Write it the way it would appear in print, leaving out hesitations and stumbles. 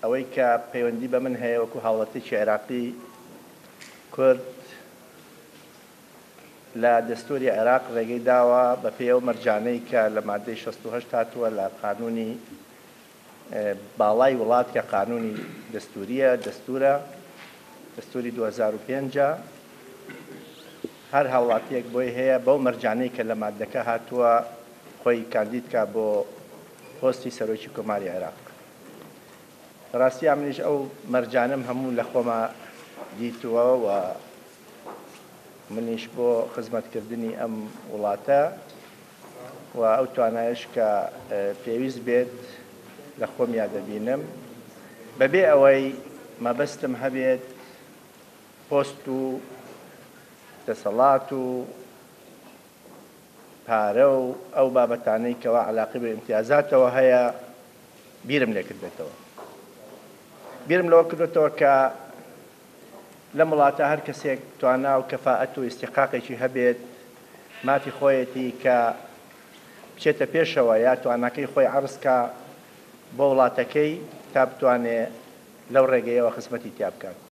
ئەوەی کە پەیوەندی بە من هەیە وەکو هاوڵاتیەکی عێراقی کورد لە دەستوری عێراق ڕێگەی داوە بە پێی ئەو مەرجانەی کە لە مادەی 68 هاتووە لە قانونی باڵای وڵات کە قانونی دەستوریە دەستورە دەستوری 2005 هەر هاوڵاتیەک بۆی هەیە بەو مەرجانەی کە لە مادەکە هاتووە خۆی کاندید کا بۆ پۆستی سەرۆکی کۆماری عێراق. بەڕاستیا منیش ئەو مەرجانەم هەموو لە خۆما دیتووە و منیش بۆ خزمەتکردنی ئەم وڵاتە و ئەو توانایەش کە پێویست بێت لە خۆمیا دەبینم بەبێ ئەوەی مەبەستم هەبێت پۆست و دەسەڵات و پارە و ئەو بابەتانەی کەوا عەلاقەی بە ئیمتیازاتەوە هەیە بیرم لێ کردبێتەوە. بیرم لەوە کردوێتەوە کە لەم وڵاتە هەر کەسێک توانا و کەفائەت و ئیستیحقاقێکی هەبێت مافی خۆیەتی کە بچێتە پێشەوە یا تواناکەی خۆی عەرز کا بۆ وڵاتەکەی تا بتوانێ لەو ڕێگەیەوە خزمەتی تیا بکات.